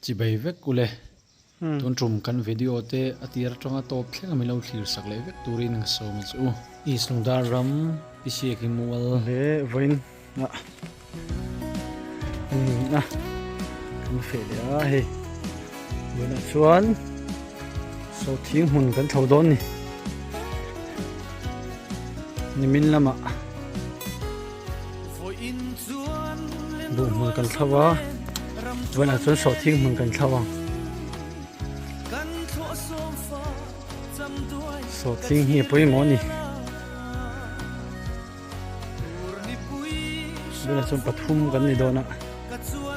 Chibei vek ule. Tun tum kan video te a tir atanga tawp thleng a min lo thlir sak leh vek turin ka sawm a che u. East Lungdar ram Pisiak hi mual. Le vawiin ah an ni a kan feh leh a hei vawiinah chuan sawhthing hmun kan thlo dawn ni nimin lamah buh hmun kan thlo a vawiinah chuan sawhthing hmun kan thlo ang sawhthing hi a pawimawh a ni. Tunah chuan pathum kan ni dawn a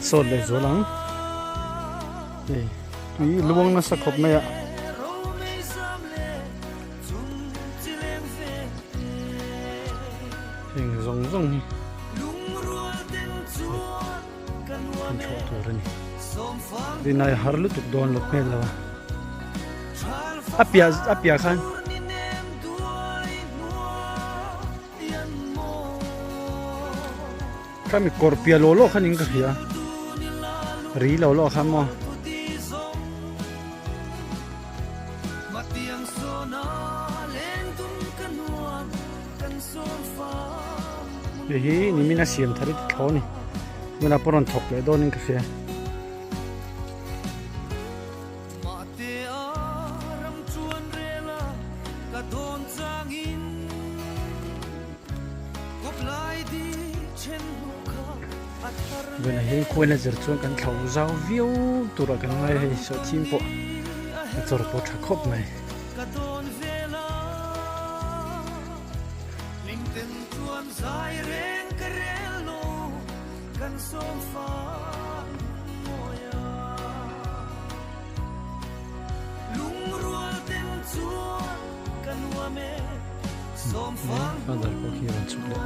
sawt leh zual ang hei tui luang nasa khawp mai a heng zawng zawng hi kan thlawh tur a ni rinai har lutuk dawn lo hmel lo a a piah a piah khan. Khami kawr piah lawh lawh khan in ka hria ri lo lawh khan maw. Hei hi nimin a siam thar i ti thlawh a ni tunah pawh rawn thawk leh dawnin ka hria. Vawiinah hian khuaina zir chuan kan thlo zau viau turah kan ngai a hei sawhching pawh a chawr pawh tha khawp mai. Father pawh khi a rawn chhuk leh.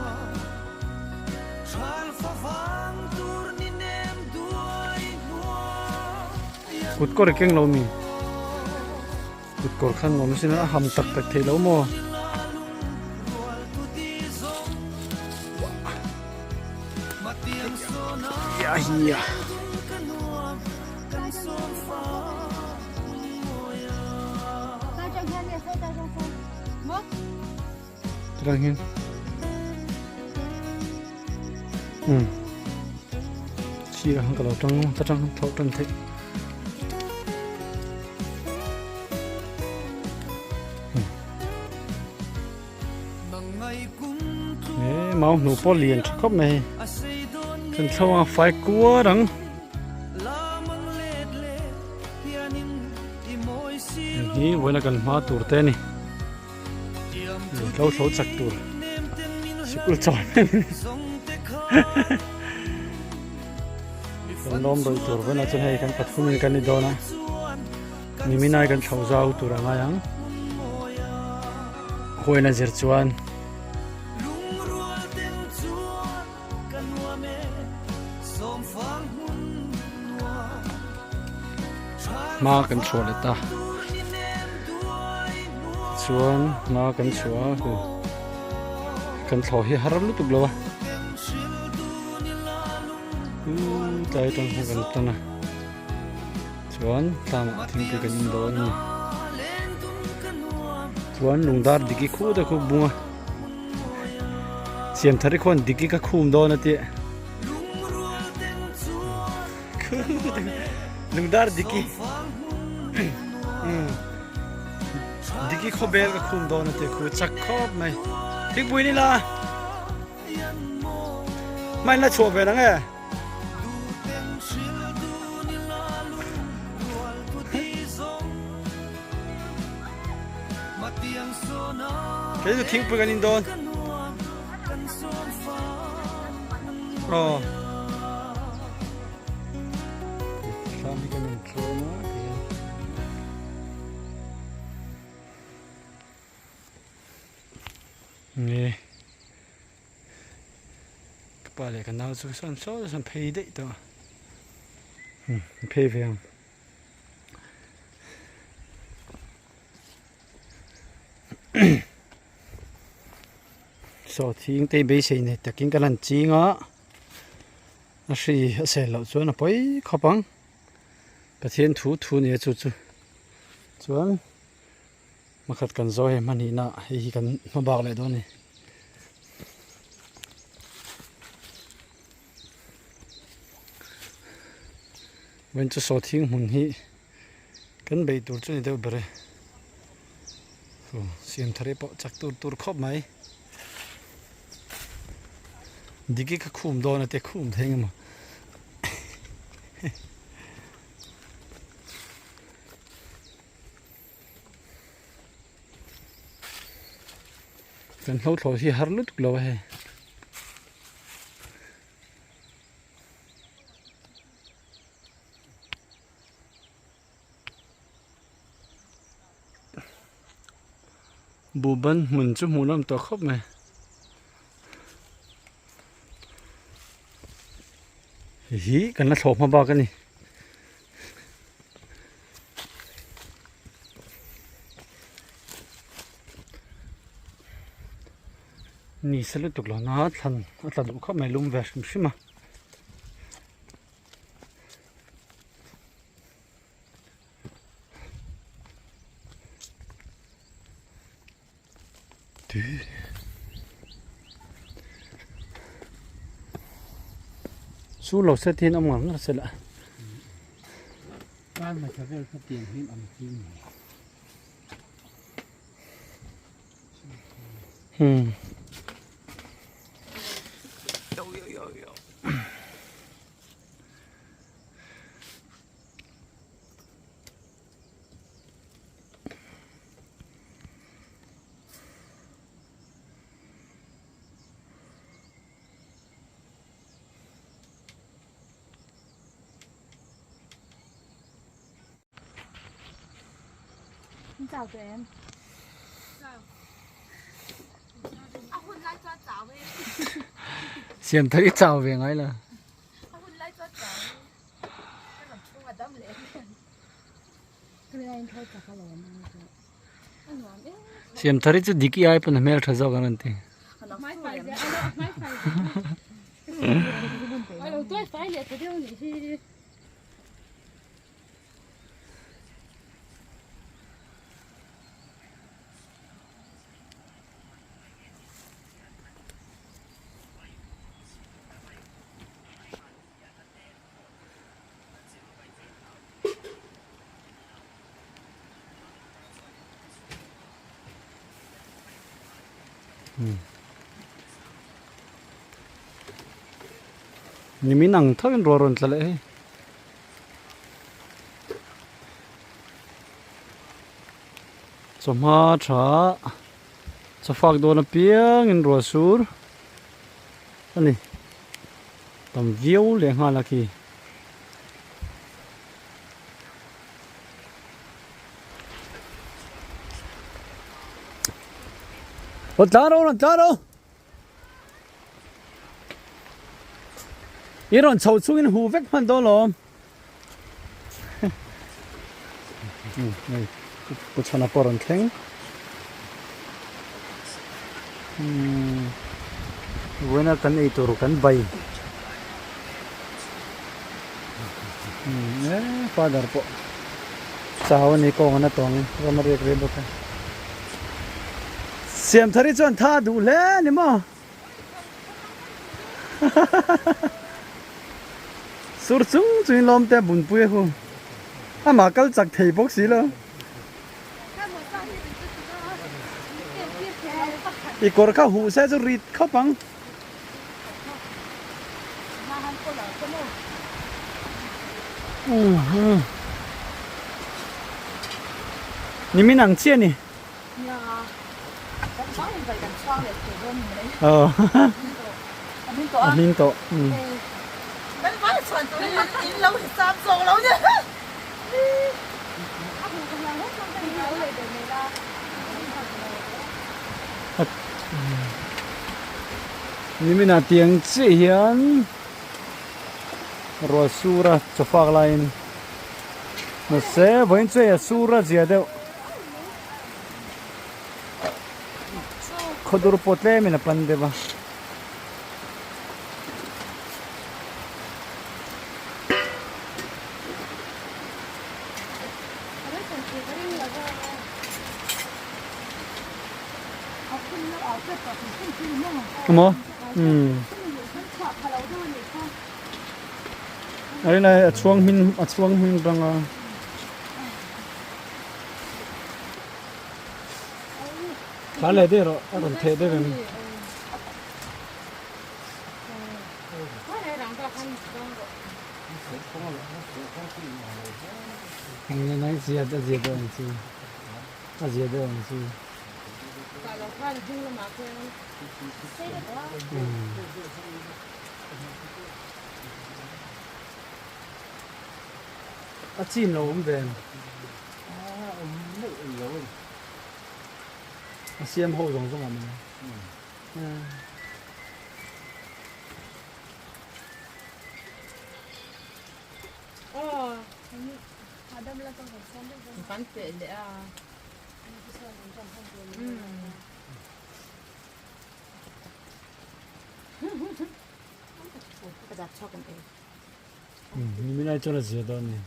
Kut kawr i keng lo mi? Kut kawr khan nuam asin a ham tak tak thei lo maw? Ya hi ya. Terang hian. Um. Sirah khan ka lo tang ta tang tho tan thei. He mau hnu pawh lian tha khawp mai kan thlo a fai kuar ang hei hi vawiina kan hma tur te a ni tlo thlo chak tur sikul chawl kan lawm rawih tur vawiinah chuan hei kan pathumin kan ni dawn a niminai kan thlo zau tur a ngai ang. Khuain a zir chuan hma kan chhuah leh ta chuan hma kan chhuah a hu kan thlawh hi har lutuk lo a tlai atang hian kan tan a. Chuan tlangah thingpui kan in dawn a ni. Chuan lungdar diki khu te khu bung a. Siam thar hi khuan diki ka khum dawn a tih. Lungdar diki. Diki khawbel ka khum dawn a tih khu chak khawp mai. Thingpui ni la. Hmain la chhuah ve nang e. Kei chu thingpui kan in dawn. Aw. Thlam hi kan in thlawm a tihian. Nge. Ka pa leh ka nau chu sawn sawn sawn phei daih tawh a umm phei ve ang saw thing te beisei nei takin ka lan ching a a hri a sel loh chuan a pawi khawp ang. Pathian thu thu nia chu chu chuan hmakhat kan zo hei hmanhihna hei hi kan hma bak leh dawn a ni. Vawiin chu sawhthing hmun hi kan beih tur chu a ni deuh ber e. Siam thar hi pawh chak tur tur khawp mai. Diki kha khum dawn a te khum thei eng emaw. Kan hlo thlawh hi har lutuk lo a hei. Buhban hmun chu hmuh nawm tawh khawp mai. Hei hi kan la thlawh hma bak a ni. Ni sa lutuk lo na thlan a tla duh khawp mai lum ve hrim hrim a. Chu lo set hian awm ngar ngar se lah. Kar hmasa vel kha tiang hian ang chi ni. Hmm. Siam thar i chau ve ngai la. Siam thar hi chu dik i ai pawn a hmel tha zawk an rawn ti. Nimin ang tho in ruah rawn tla leh hei. Chawhma tha chawfak dawn apiang in ruah sur a ni. Tam viau leh nghal a khi. Rawn tlan rawh rawn tlan rawh. I rawn chho chungin hu vek hman dawn lawm. Hei pu chhana pawh rawn thleng. Vawiina kan ei tur kan bai. E father pawh chau a ni kawng an a tawng in ram a riak rei bawk a. Siamthari chuan tha a duh hle a ni maw? Sur chung chungin lawmte a bunpui a hu. Amah kal chak thei bawk si lo. I kawr kha huh se chu rit khawp ang. Nimin ang chiah a ni. A hmin tawh. Niminah tiang chiah hian ruah sur a chawfak laiin mahse vawiin chu hei a sur a zia deuh. Khawdur pawh tlemin a pan deuh a. Maw? Umm. A rin a chhuang hmin a chhuang hmin rang a. Thla leh daih rawh a rawn theh deuh em. Zia zia deuh ang chu a zia deuh ang chu. A chin lo awm ve em? A siam ho zawng zawng a ni. Kan peh leh a. Nimin ai chuan a zia dawn a ni.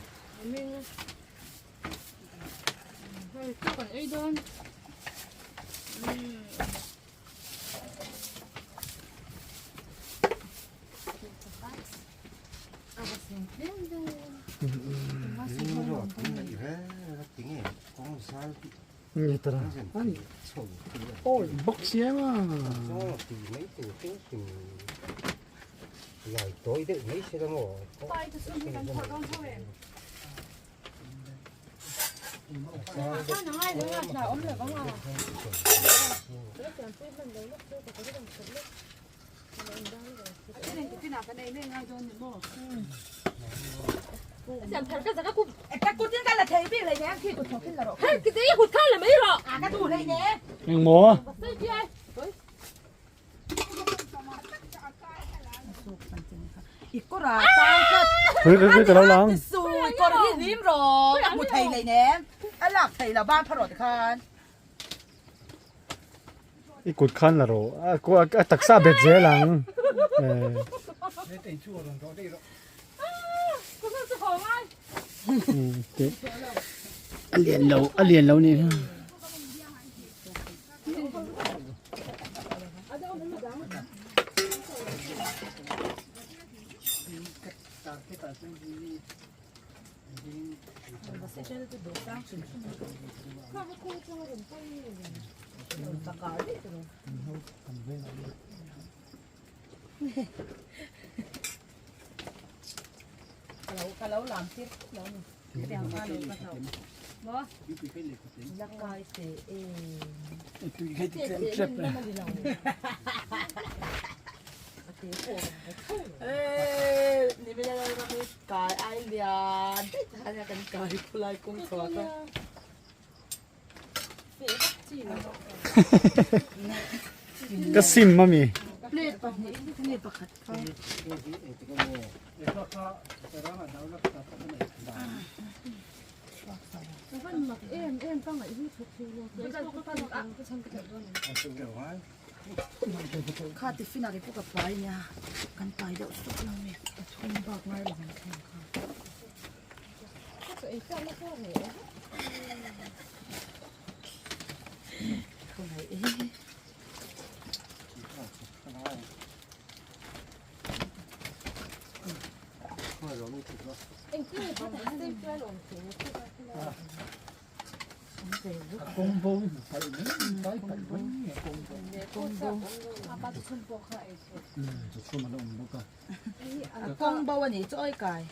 Ôi bốc xe mà Engmaw? Khui khui khui ka lo lang. I kut khan la rawh a taksa bet zel ang. A lian lo a lian lo nih hi. Ka sim ami. Kha tiffin ah kei pawh ka pai nia kan pai deuh sawk lo nge pathum bak ngai lo ang thleng kha. Kawng bo a nih chu awi kai.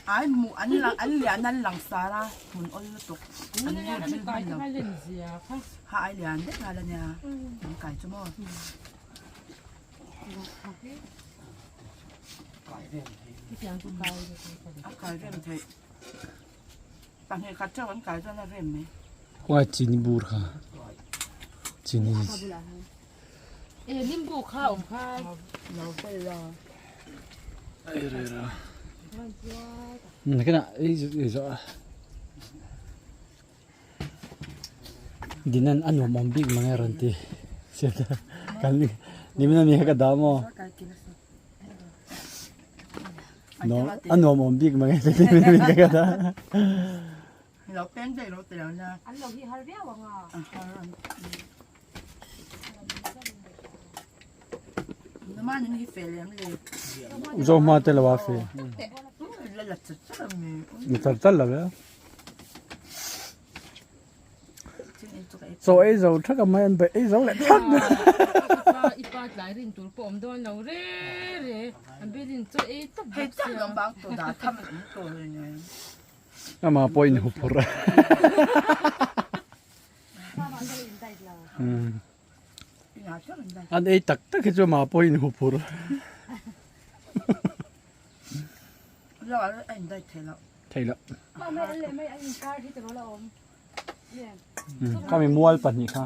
Ai hmuh an lang an lian an lang sar a hmun awl lutuk an lut zui hman lo ha ai lian vek nghal ania an kai chu maw. A kai rem theih. Pahnih khat theuh an kai chuan a rem mai. Khawngai chini bur kha. Chini. E nimbu kha awm kha. Lo vel la. Ai re ra. Nakina ei ei zo. Dinan a nuam awm bik mang e rawn ti. Kan nimin ami kha ka dah maw? No, a nuam awm bik mang e nimin ami kha ka dah. Lo peng daih lo ti lo na. An lo hi har viau ang a. A har ang. Naman in hi fel em le. Zo hma te lo a fe. La la char char ami. Ni char char lo ve. Chaw ei zo thak a mai an bei ei zo leh thak. I pa tlai rin tur pawh awm dawn lo re re. An bilin chaw ei tawp bawk sia. Hei chiah lawm bang tawh dah tham an tawh reng reng. Amah pawh in huphurh a. An ei tak tak hi chu amah pawh in huphurh. Thei loh. Kha mi mual pahnih kha.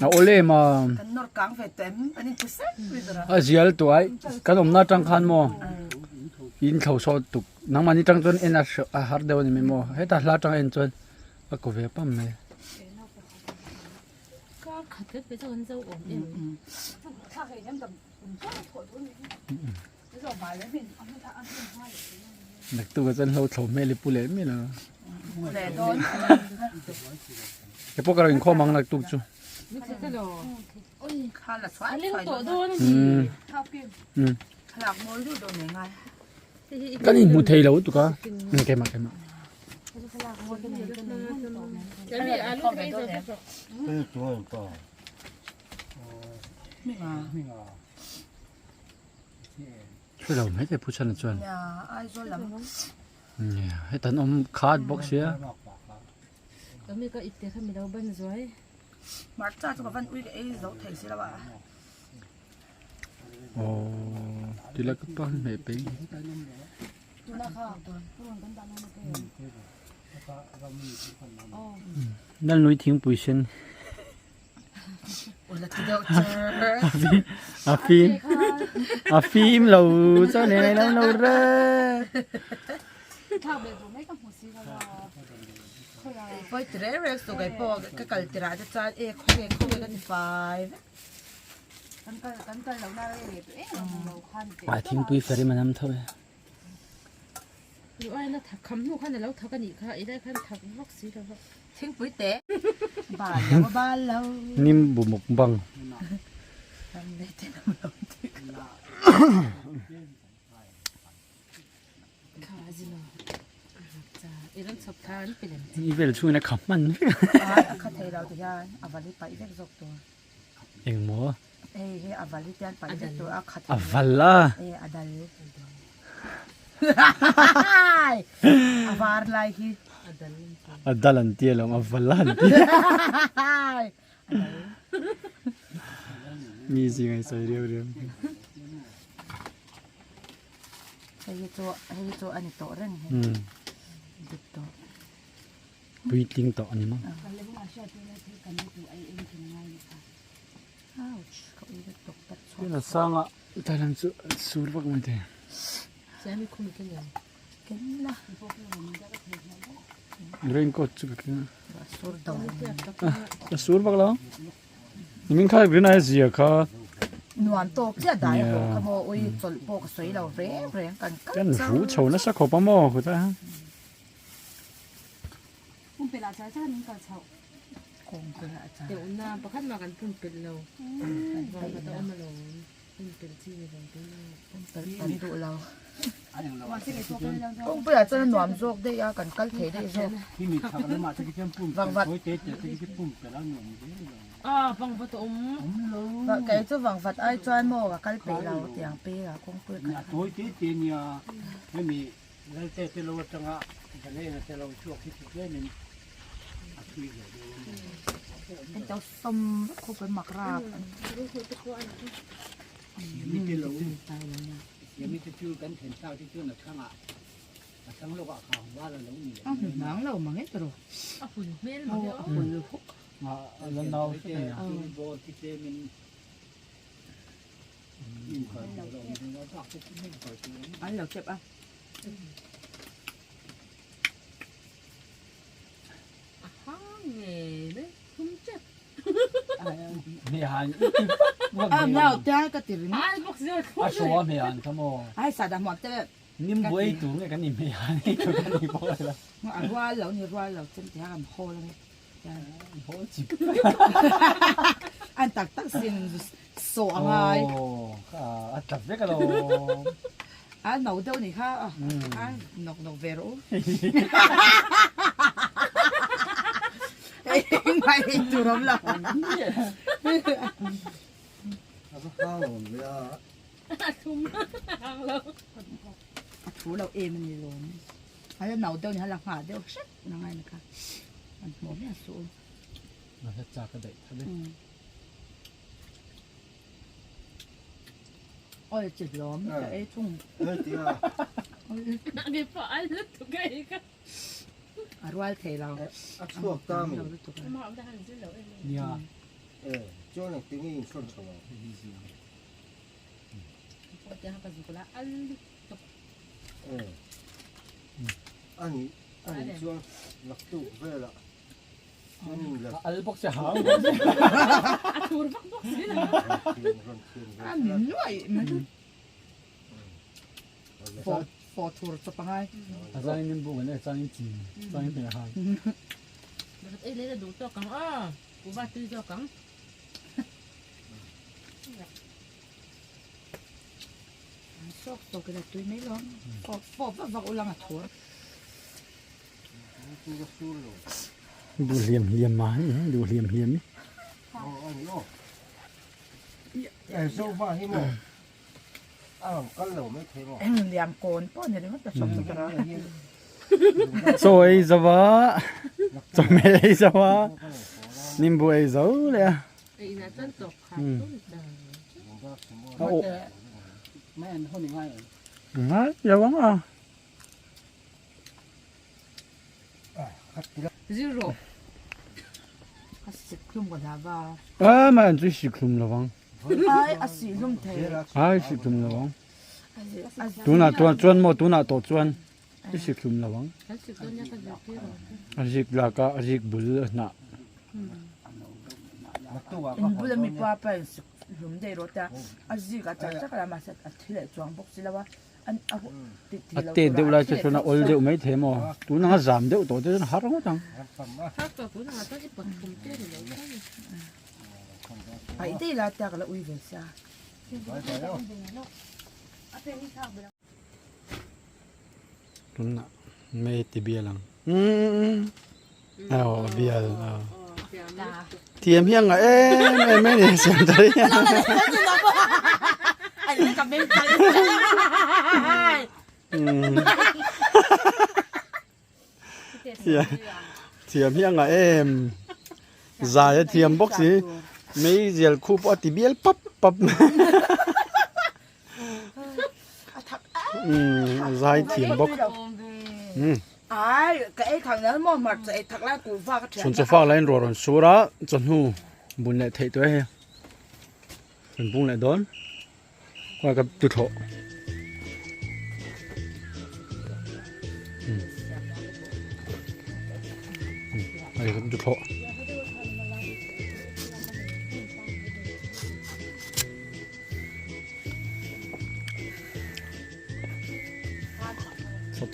A awl em a. A zial tuai kan awmna atang khan maw in thlo sawt tuk nangmahni tang chuan en a har deuh a ni mai maw heta hla atang en chuan a kaw ve pam mai. Naktuk ah chuan hlo thlo hmel i pu leh mial a. Ke pawh ka lo inkhawm ang naktuk chu. Kan inhmu thei lo tuk a. Keimah keimah. Hre lo mai te Pu Chhana chuan. Heta an awm khat bawk sia. Aww tila ka pa hmeh peng. Lalnui thingpui sen. A fim a fim lo cho nên lo lo re. Poi tire re so kai po ka kal tira te chuan e khaw nge khaw nge ka ti fai vek. A thingpui fer in a nam tho e. Thingpui te bal lo bal lo. Nim bu muk bang. I vel chhungin a kha hman vek a. A kha thei lo ti hian a vali paih vek zawk tur. Engmaw? Hei hi a val hi tian paih vek tur a khat A val a. E a dal. A var lai hi. A dal an ti alawm a val a an ti. Mi zing ai sawi riau riau. Hei hi chu hei hi chu a ni tawh reng hi. Dik tawh. Puitling tawh a ni maw? Tin a sang a thailand chu sur vak mai thei. Raincoat chu ka keng a. A sur vak lo. Nimin kha green ai zia kha. Nuam tawk chiah dai a bawk kha maw ui chawlh pawh ka sawi lo reng reng kan kal Kan ru chho nasa khawp a maw khutah. Pumpelh ah char char an kal chhoh. Kawngpelh ah char. Deuhna pakhat mah kan pumpelh lo. Vangvat a awm alawm. Pumpelh chi ni lo tun a. Pumpelh kan duh lo. Kawngpui ah chuan a nuam zawk daih a, kan kal thei daih zawk. Vangvat. Ah vangvat a awm. Kei chu vangvat ai chuan maw ka kal peih lo tiang peng ah kawngpui kan. A tawi te te nia hemi Lalte te lo atanga Zalena te lo chhuak hi chu tlemin a thui ve deuh a ni. An to sawm vek khawp an mak rap. Siami te lo, siami te chu kan thlen thlak te chuan a thlang ah. A hmu hnang lo mang e tawh. A hun hmel mang e aw. A hun huk. A la nau hret a nia. An lo tep a. A hang ngei mai thum tep. Hmeihan A nau te ka ti ringawt. Ai bawk zir A hraw a hmeihan kha maw. Ai sa dah hmuam te. Nimbu ei tur nge kan ni hmeihan ei tur kan ni bawk a la. A rual lo ni rual lo chem te han hawl ange. Hawl chip. An tak tak sin sawh a ngai. Aw a tla vek alo. A no deuh ni kha a nawk nawk ve rawh u. Engmah ei tur awm lo. A va hang awm ve a. A thum hang lo. A thu lo em a ni lawm. A la no deuh ni a la nghah deuh hret na ngai ni kha. An hmuh miah suh u. A hla chak a daih tha ve. Oi chi hlawm ka ei thung. Ei tia. Nge pawh a lutuk ei ka. A rual thei lo. A chhuak ta mi. Nia. E, chuan engtin nge in sawn chho ang? E, ani, ani chuan naktuk velah chuan in la. Al bawk che hau. A thur vak bawk si lo. A min nuai mai. Fawh fawh thur chawp a ngai. A changin nimbu kan e, a changin chi, a changin hmeh hang. Pakhat ei leh la duh tawk ang aw, kuhva tui zawk ang. Sawk sawk ila tui mai lo. Fawh fawh vak vak ulang a thur. Duh hliam hliam mah hi, duh hliam hliam hi. Aw ani aw. Zofa hi maw. A rawn kal lo mai thei maw? Eng liam kawn pawh ni ringawt a chawp chu ka Chaw ei zo a, chawhmeh ei zo a, nimbu ei zo leh a. A aw. Ngai lo ang a. Zero. A sik hlum ka hla va. A mai an chu sik hlum lo vang. Ai a sih hlum thei. Ai sik hlum lo vang. Tunah tuan chuan maw tunah tawh chuan i sik hlum lo vang. A zik lak a a zik bul a hnah. In bula mi pa pa in sik hlum daih rawh te a zik a chak chak a mahse a thi leh chuang bawk si lo a. A tet deuh lai te chuan a awl deuh mai thei maw? Tun anga zam deuh tawh te chuan a har ngawt ang. Tunah mei ti bial ang. Aw bial aw. Thiam hi a ngah em em mai ni siam ta hi. Thiam thiam hi a ngah em. Zai a thiam bawk si. Mei zial khu pawh a ti bial pap pap. A zai thiam bawk. Chhun chaw fak laiin ruah rawn sur a, chawhnu bun leh theih tawh e hei. Rawn bung leh dawn. Khawngaih ka tuthlawh. Hei ka tuthlawh.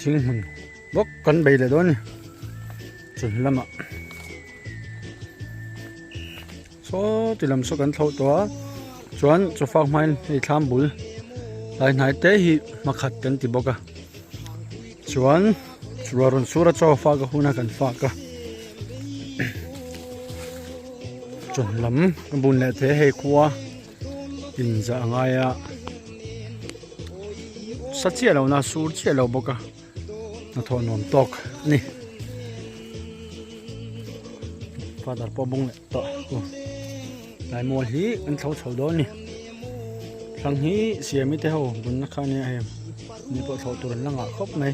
Thing hmun bawk kan bei leh dawn a ni chawhnu lamah saw ti lam saw kan thloh tawh a chuan chaw fak hmain hei thlam bul tlai hnai te hi hmakhat kan ti bawk a chuan ruah rawn sur a chaw fak a hun a kan fak a chawhnu lam ka bun leh the hei khua. Inzah a ngai a sa chiah lo na sur chiah lo bawk a hnathawh nuam tawk a ni father pawh bawng leh tawh aw tlai mual hi an thlo chho dawn a ni thlang hi siami te ho bunna kha ania hei ni pawh thlawh tur an la ngah khawp mai.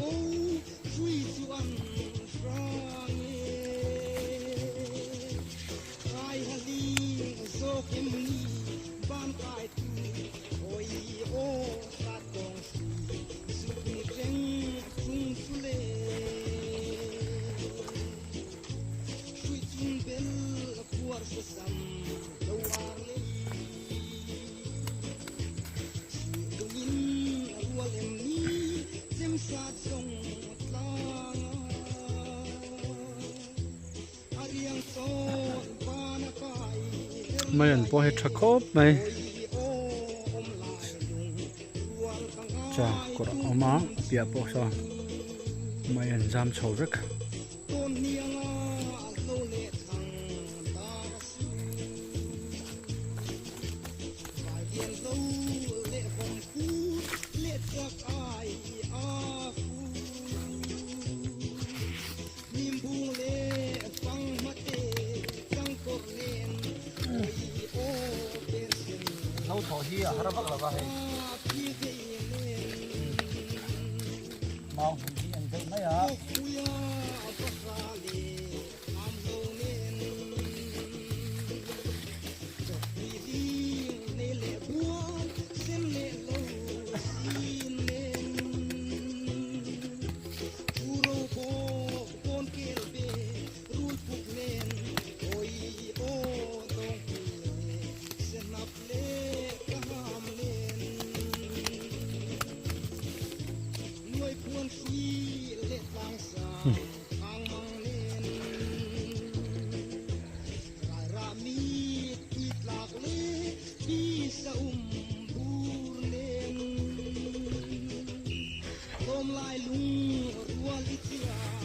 Maian pawh hi tha khawp mai cha kawr a awm a a piah pawh sawn maian zam chho vek. Lo thawh hi a har vak lo va hei mau hmun hi an deuh mai a.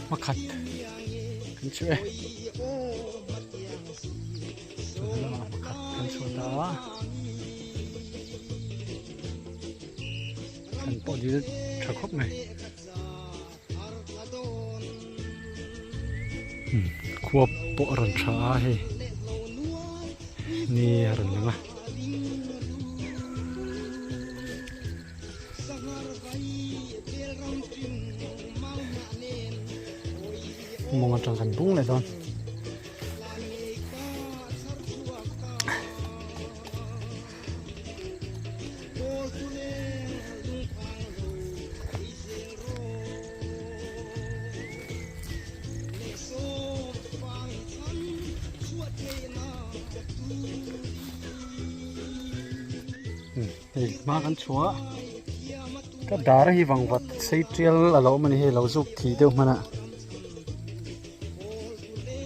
Pakhat kan chhuah e chawhnu lamah pakhat kan chhuah ta a kan pawh dil tha khawp mai. Khua pawh a rawn tha a hei ni a rawn lang a. Mawng atang kan bung leh dawn. Hei hma kan chhuah ka dar hi vangvat sei tial a lo awm a ni hei lo zuk thi deuh hman ah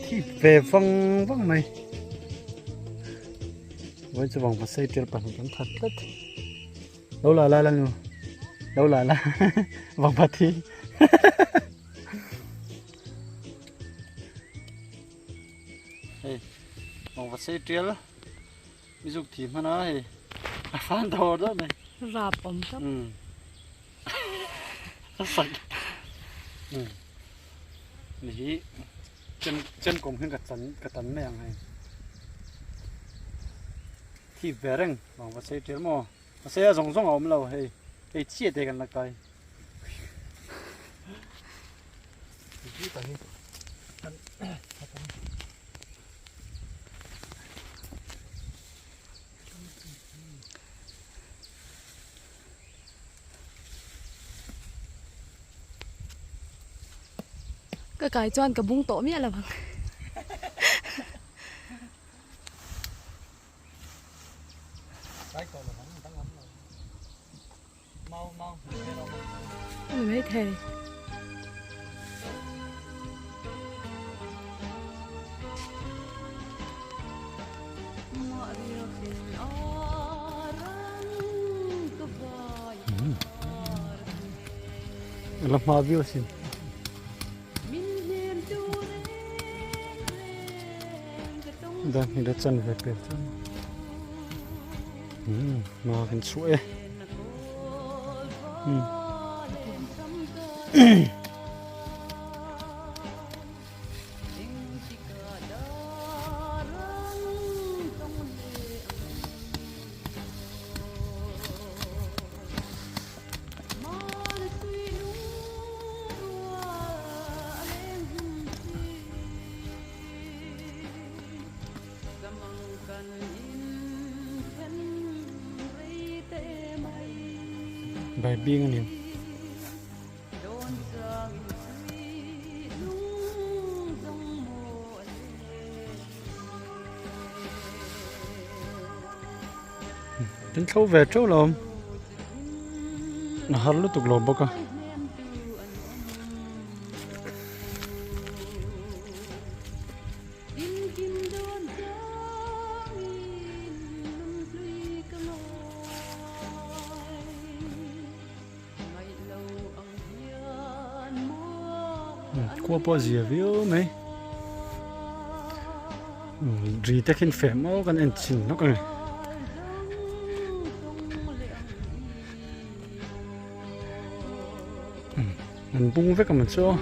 thi ve vang vang mai. Vawi chu vang hmasei tir pahnih kan that tlat. Lo la la la nu. Lo la la. Vang hma thi. Hei vang hmasei tial mi zuk thi hman a hei. A fan dawr dawr mai. Rap awm tlat. Um. A sak. Um. Ni hi chem chem kawm hian ka chan ka tan mai ang hei thip ve reng vang va sei tir maw a sei a zawng zawng a awm lo hei hei chiah te kan la kai Ka kai chuan ka bung tawh miah lo ang. Ani mai thei. La hma viau asin. Dan hi la chan ve pel chuan hma kan chhuah e. Baibing a ni. Kan thlo ve teuh lo a har lutuk lo bawk a. Khua pawh a zia viau mai. Ri te khin feh maw kan en chhin hlawk a ni. An bung vek a maw chu aw.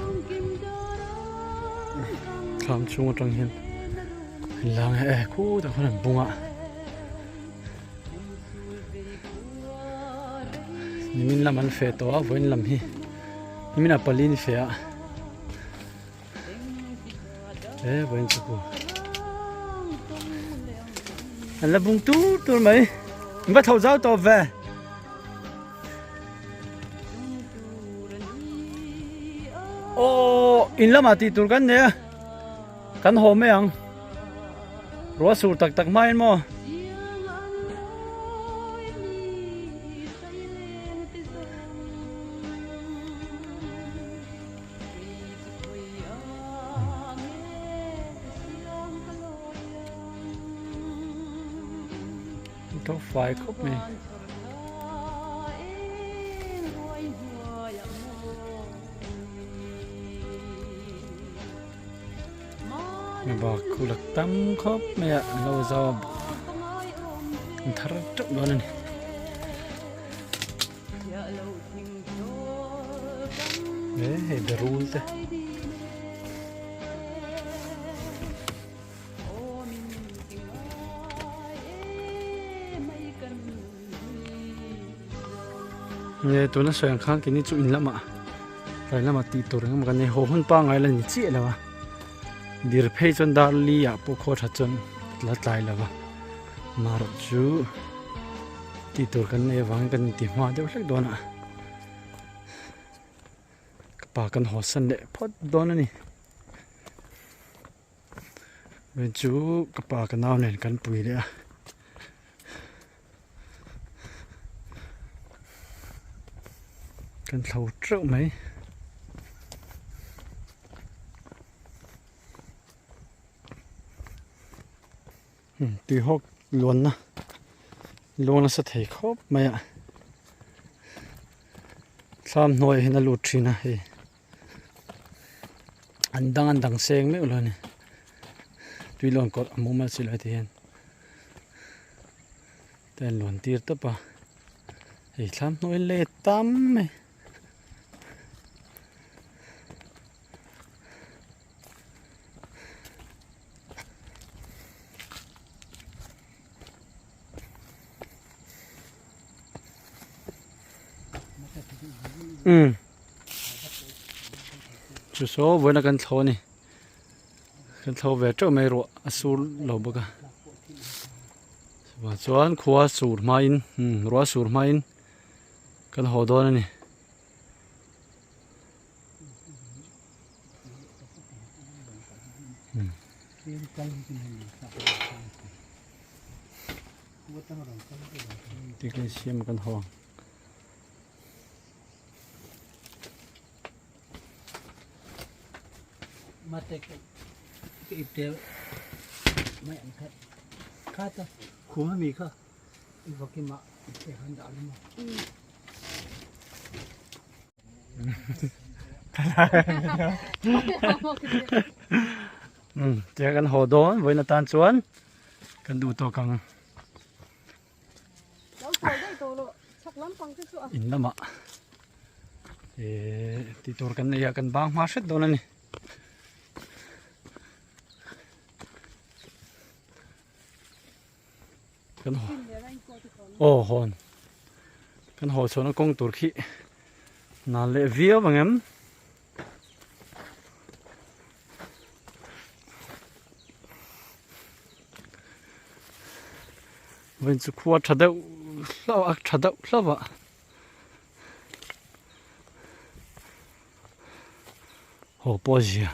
Thlam chhung atang hian lang e khutah khuan an bung a. Nimin lam an feh tawh a vawiin lam hi nimin ah pali ni feh a e vawiin chu ku an la bung tur tur mai an va tho zau tawp ve. Aw in lamah tih tur kan nei a kan haw mai ang ruah sur tak tak hmain maw. Tho fai khawp mai. Bak khu lak tam khawp mai a an lo zau a an thar teuh dawn a ni. E hei berul te. Nge tuna sawi ang khan keini chu in lamah tlai lamah tih tur engemaw kan nei haw hun pangngai la ni chiah lo a dir phei chuan dar li ah pawh khaw tha chuan la tlai lo va marawh chu tih tur kan nei avangin kan inti hma deuh hlek dawn a ka pa kan haw san leh phawt dawn a ni. Vawiin chu ka pa ka nau nen kan pui leh a kan thlo teuh mai. Tuihawk luanna luang nasa thei khawp mai a thlam hnuaiah hian a lut thin a hei. An dang an dang seng meuh lo a ni tui lawn kawrh a mumal si lo heti hian te an lawn tir tawp a hei thlam hnuai let tam mai. Umm chu saw vawiin a kan thlo a ni kan thlo ve teuh mai ruah a sur lo bawk a chuvang chuan khua sur hmain umm ruah a sur hmain kan haw dawn a ni. Tikhlai siam kan haw ang. Mate ka ipte mai an khat kha ta khuma mi kha i vakima ipte khan dah lama. Tia kan haw dawn vawiin atan chuan kan duh tawk ang. In lamah eh tih tur kan nei a kan bang hma hret dawn a ni. Kan aw hawn kan haw chhuahna kawng tur khi nal leh viau ang em. Vawiin chu khua tha deuh hlauh a tha deuh hlauh a haw pawh a zia.